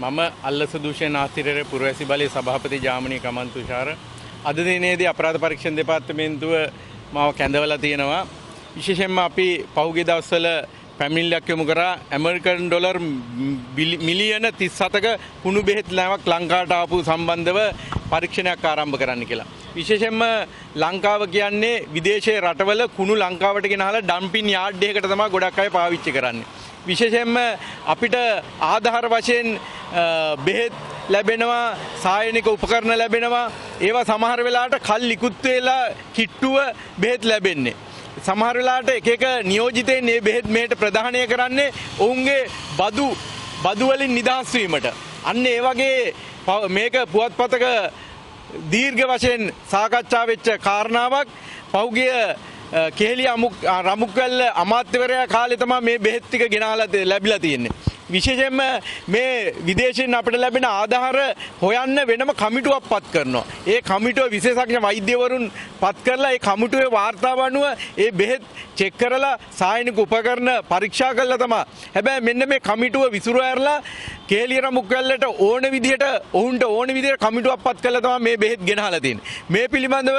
මම අල්ලස දූෂණ ආස්තිරයේ පුරවැසි බලයේ සභාපති ජාමනී කමන් තුෂාර. අද දිනේදී අපරාධ පරීක්ෂණ දෙපාර්තමේන්තුව මාව කැඳවලා තියෙනවා. විශේෂයෙන්ම අපි පහුගිය දවස්වල පැමිණිල්ලක් යොමු කරා ඇමරිකන් ඩොලර් මිලියන 37ක කුණු බෙහෙත් නැවක් ලංකාවට ආපු සම්බන්ධව පරීක්ෂණයක් ආරම්භ කරන්න කියලා. විශේෂයෙන්ම ලංකාව කියන්නේ විදේශයේ රටවල කුණු ලංකාවට ගෙනහලා ඩම්පින් යාඩ් එකකට තමයි ගොඩක් අය පාවිච්චි කරන්නේ. විශේෂයෙන්ම අපිට ආධාර වශයෙන් බෙහෙත් ලැබෙනවා, සායනික උපකරණ ලැබෙනවා. ඒවා සමහර වෙලාවට කල් ඉකුත් වෙලා කිට්ටුව බෙහෙත් ලැබෙන්නේ. සමහර වෙලාවට එක එක නියෝජිතයින් මේ බෙහෙත් මෙහෙට ප්‍රදානය කරන්නේ ඔවුන්ගේ බදු බදු වලින් නිදහස් වීමට. අන්න ඒ වගේ මේක පුවත්පතක දීර්ඝ වශයෙන් සාකච්ඡා වෙච්ච කාරණාවක්. පහුගිය කෙහෙලිය රමුක්වැල්ල අමාත්‍යවරයා කාලේ තමයි මේ බෙහෙත් ටික ගෙනාලා ලැබිලා තියෙන්නේ. විශේෂයෙන්ම මේ විදේශයෙන් අපිට ලැබෙන ආධාර හොයන්න වෙනම කමිටුවක් පත් කරනවා. ඒ කමිටුව විශේෂඥ වෛද්‍යවරුන් පත් කරලා ඒ කමිටුවේ වාර්තාව අනුව ඒ බෙහෙත් චෙක් කරලා සායනික උපකරණ පරීක්ෂා කරලා තමයි. හැබැයි මෙන්න මේ කමිටුව විසිරුව ඇරලා කේලිය රමුක්වැල්ලට ඕන විදිහට, ඔවුන්ට ඕන විදිහට කමිටුවක් පත් කරලා තමයි මේ බෙහෙත් ගෙනහලා තියෙන්නේ. මේ පිළිබඳව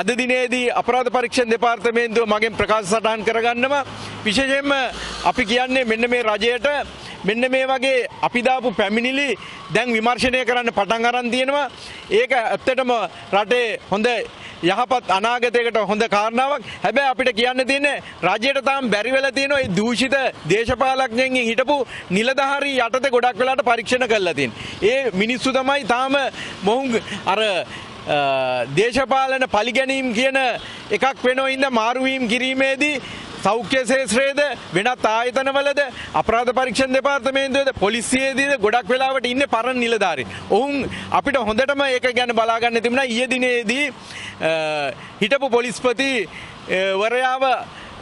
අද දිනේදී අපරාධ පරීක්ෂණ දෙපාර්තමේන්තුව මගෙන් ප්‍රකාශ සටහන් කරගන්නවා. විශේෂයෙන්ම අපි කියන්නේ මෙන්න මේ රජයට මෙන්න මේ වගේ අපි දාපු පැමිණිලි දැන් විමර්ශනය කරන්න පටන් අරන් තියෙනවා. ඒක ඇත්තටම රටේ හොඳ යහපත් අනාගතයකට හොඳ කාරණාවක්. හැබැයි අපිට කියන්න තියෙන්නේ රජයට තාම බැරි වෙලා තියෙනවා මේ දූෂිත දේශපාලඥයින්ගෙන් හිටපු නිලධාරී යටතේ ගොඩක් වෙලාට පරීක්ෂණ කරලා තියෙන්නේ. ඒ මිනිස්සු තමයි තාම මොවුන් අර දේශපාලන පරිගැනීම් කියන එකක් වෙනව ඉඳ මාරු වීම කිරීමේදී සෞඛ්‍ය ක්ෂේත්‍රයේද, වෙනත් ආයතනවලද, අපරාධ පරීක්ෂණ දෙපාර්තමේන්තුවේද, පොලිසියේදීද ගොඩක් වෙලාවට ඉන්නේ පරණ නිලධාරීන්. ඔවුන් අපිට හොඳටම ඒක ගැන බලා ගන්න තිබුණා. ඊයේ දිනේදී හිටපු පොලිස්පති වරයාව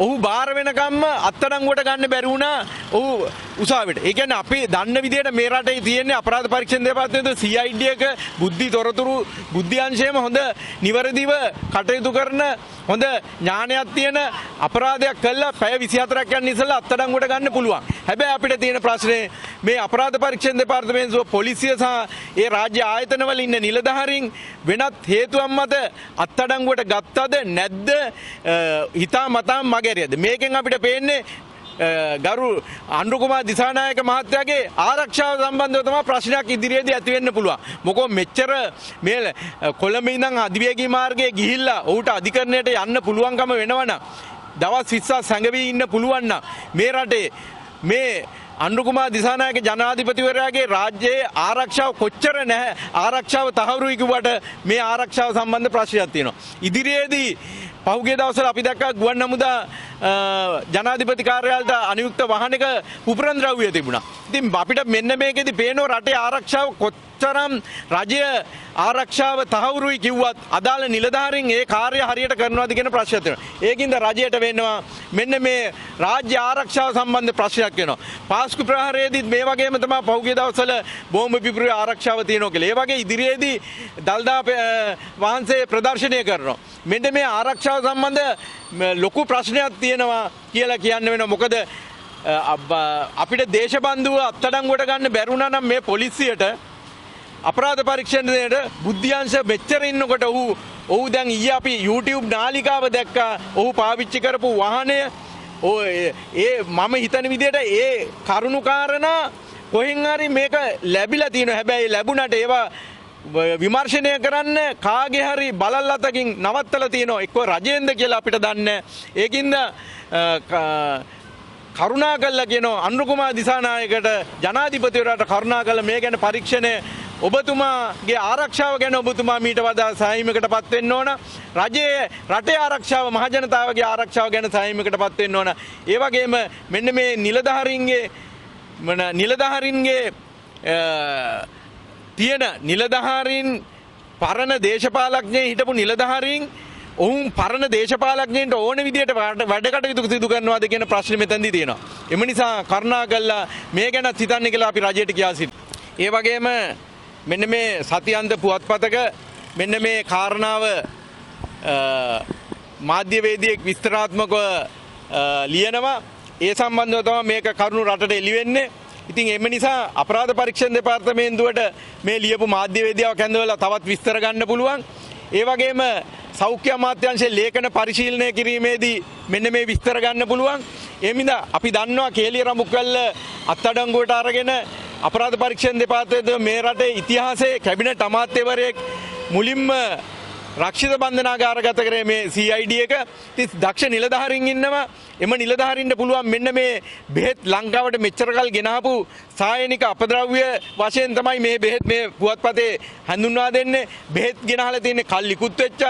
ඔහු බාර වෙනකම්ම අත්අඩංගුවට ගන්න බැරි වුණා ඔහු උසාවියට. ඒ කියන්නේ අපි දන්න විදියට මේ රටේ තියෙන අපරාධ පරීක්ෂණ දෙපාර්තමේන්තුව CID එක බුද්ධි තොරතුරු බුද්ධි අංශයේම හොඳ නිවැරදිව කටයුතු කරන හොඳ ඥානයක් තියෙන අපරාධයක් කළා පැය 24ක් යන ඉස්සෙල්ලා අත්අඩංගුවට ගන්න පුළුවන්. හැබැයි අපිට තියෙන ප්‍රශ්නේ මේ අපරාධ පරීක්ෂණ දෙපාර්තමේන්තුව, පොලිසිය සහ ඒ රාජ්‍ය ආයතනවල ඉන්න නිලධාරීන් වෙනත් හේතුවක් මත අත්අඩංගුවට ගත්තද නැද්ද, හිතා මතාම මගහැරියද? මේකෙන් අපිට පේන්නේ ගරු අනුර කුමාර දිසානායක මහත්තයාගේ ආරක්ෂාව සම්බන්ධව තමයි ප්‍රශ්නයක් ඉදිරියේදී ඇති වෙන්න පුළුවන්. මොකෝ මෙච්චර මේ කොළඹ ඉඳන් අධිවේගී මාර්ගයේ ගිහිල්ලා ඔහුට අධිකරණයට යන්න පුළුවන්කම වෙනවනම්, දවස් 20ක් සැඟවී ඉන්න පුළුවන් නම්, මේ රටේ මේ අනුර කුමාර දිසානායක ජනාධිපතිවරයාගේ රාජ්‍යයේ ආරක්ෂාව කොච්චර නැහැ, ආරක්ෂාව තහවුරුයි කිව්වට මේ ආරක්ෂාව සම්බන්ධ ප්‍රශ්නයක් තියෙනවා. ඉදිරියේදී පහුගිය දවස්වල අපි දැක්කා ගුවන් හමුදා ජනාධිපති කාර්යාලයට අනුයුක්ත වාහනයක පුපුරන් ද්‍රව්‍ය තිබුණා. ඉතින් අපිට මෙන්න මේකෙදි පේනවා රටේ ආරක්ෂාව කොච්චරම් රජය ආරක්ෂාව තහවුරුයි කිව්වත් අදාළ නිලධාරීන් ඒ කාර්ය හරියට කරනවද කියන ප්‍රශ්නයක් තියෙනවා. ඒකින්ද රජයට වෙනවා මෙන්න මේ රාජ්‍ය ආරක්ෂාව සම්බන්ධ ප්‍රශ්නයක් වෙනවා. පාස්කු ප්‍රහාරයේදීත් මේ වගේම තමයි පහුගිය දවස්වල බෝම්බ පිපුරුවේ ආරක්ෂාව තියෙනවා කියලා. ඒ වගේ ඉදිරියේදී දල්දා වහන්සේ ප්‍රදර්ශනය කරනවා. මෙන්න මේ ආරක්ෂාව සම්බන්ධ ලොකු ප්‍රශ්නයක් තියෙනවා කියලා කියන්න වෙනවා. මොකද අපිට දේශබන්ධුව අත්අඩංගුවට ගන්න බැරුණා නම් මේ පොලිසියට, අපරාධ පරීක්ෂණයට බුද්ධි අංශ මෙච්චර ඉන්නකොට ඔහු දැන් ඊයේ අපි YouTube නාලිකාව දැක්කා. ඔහු පාවිච්චි කරපු වාහනය ඔය ඒ මම හිතන විදිහට ඒ කරුණු කාරණා කොහෙන් හරි මේක ලැබිලා තියෙනවා. හැබැයි ලැබුණාට ඒවා විමර්ශනය කරන්න කාගේ හරි බලල් අතකින් නවත්තලා තියෙනවා. එක්කෝ රජයෙන්ද කියලා අපිට දන්නේ නැහැ. ඒකින්ද කරුණා කළා කියනවා අනුර කුමාර දිසානායකට, ජනාධිපතිවරයාට කරුණා කළා මේ ගැන පරීක්ෂණය, ඔබතුමාගේ ආරක්ෂාව ගැන ඔබතුමා මීට වඩා සෑහීමකට පත් වෙන්න ඕන. රජයේ රටේ ආරක්ෂාව, මහජනතාවගේ ආරක්ෂාව ගැන සෑහීමකට පත් වෙන්න ඕන. ඒ වගේම මෙන්න මේ නිලධාරීන්ගේ මොන නිලධාරීන්ගේ තියෙන නිලධාරීන්, පරණ දේශපාලඥයින්, හිටපු නිලධාරීන් ඔවුන් පරණ දේශපාලඥයින්ට ඕන විදියට වැඩ කටයුතු සිදු කරනවාද කියන ප්‍රශ්නේ මෙතනදී තියෙනවා. එම නිසා කරුණා කළා මේ ගැනත් හිතන්න කියලා අපි රජයට කියා සිටිනවා. ඒ වගේම මෙන්න මේ සතියන්ත පුවත්පතක මෙන්න මේ කාරණාව මාධ්‍යවේදියෙක් විස්තරාත්මකව ලියනවා. ඒ සම්බන්ධව තමයි මේක කරුණු රටට එළි වෙන්නේ. ඉතින් එම නිසා අපරාධ පරීක්ෂණ දෙපාර්තමේන්තුවට මේ ලියපු මාධ්‍යවේදියාවක් ඇඳවලා තවත් විස්තර ගන්න පුළුවන්. ඒ වගේම සෞඛ්‍ය අමාත්‍යාංශයේ ලේඛන පරිශීලනය කිරීමේදී මෙන්න මේ විස්තර ගන්න පුළුවන්. ඒ හින්දා අපි දන්නවා කේලිය රඹුක්වැල්ල අත්අඩංගුවට අරගෙන අපරාධ පරීක්ෂණ දෙපාර්තමේන්තුව මේ රටේ ඉතිහාසයේ කැබිනට් අමාත්‍යවරයෙක් මුලින්ම රක්ෂිත බන්ධනාගාරගත කරේ මේ CID එක. ඉතින් දක්ෂ නිලධාරීන් ඉන්නවා. එම නිලධාරීන්ට පුළුවන් මෙන්න මේ බෙහෙත් ලංකාවට මෙච්චර කල් ගෙනාපු සායනික අපද්‍රව්‍ය වශයෙන් තමයි මේ බෙහෙත් මේ පුවත්පතේ හඳුන්වා දෙන්නේ. බෙහෙත් ගෙනහලා තියෙන්නේ කල් ඉකුත් වෙච්ච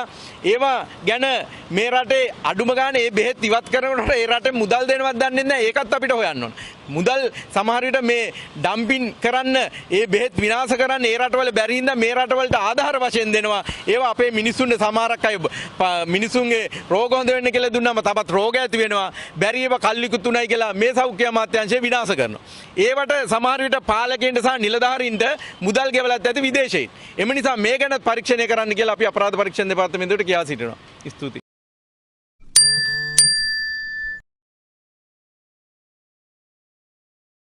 ඒවා ගැන මේ රටේ අඩුම ගානේ මේ බෙහෙත් ඉවත් කරනකොට ඒ රටේ මුදල් දෙනවත් දන්නේ නැහැ. ඒකත් අපිට හොයන්න ඕන. මුදල් සමහර විට මේ ඩම්පින් කරන්න, ඒ බෙහෙත් විනාශ කරන්න ඒ රටවල බැරි හින්දා මේ රටවලට ආධාර වශයෙන් දෙනවා. ඒවා අපේ මිනිස්සුන්ට සමහරක් අය මිනිසුන්ගේ රෝග හොඳ වෙන්න කියලා දුන්නාම තවත් රෝග ඇති වෙනවා. බැරි ඒවා කල් ඉකුත් උනායි කියලා මේ සෞඛ්‍ය අමාත්‍යාංශය විනාශ කරනවා. ඒවට සමහර විට පාලකයන්ට සහ නිලධාරීන්ට මුදල් ගෙවලත් ඇති විදේශයෙන්. එම නිසා මේ ගැනත් පරීක්ෂණය කරන්න කියලා අපි අපරාධ පරීක්ෂණ දෙපාර්තමේන්තුවට කියා සිටිනවා. ස්තුතියි.